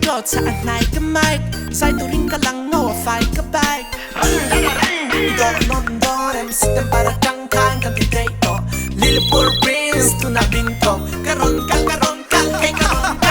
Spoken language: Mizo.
Dawt sa a hnai ka mic Sai turin ka lang ngo a fai ka bike Dawt non dawn em September atang khan kan ti thei tawh Lilipur Prince tunah ding tawh Ka rawn kal ka rawn kal kei ka rawn kal.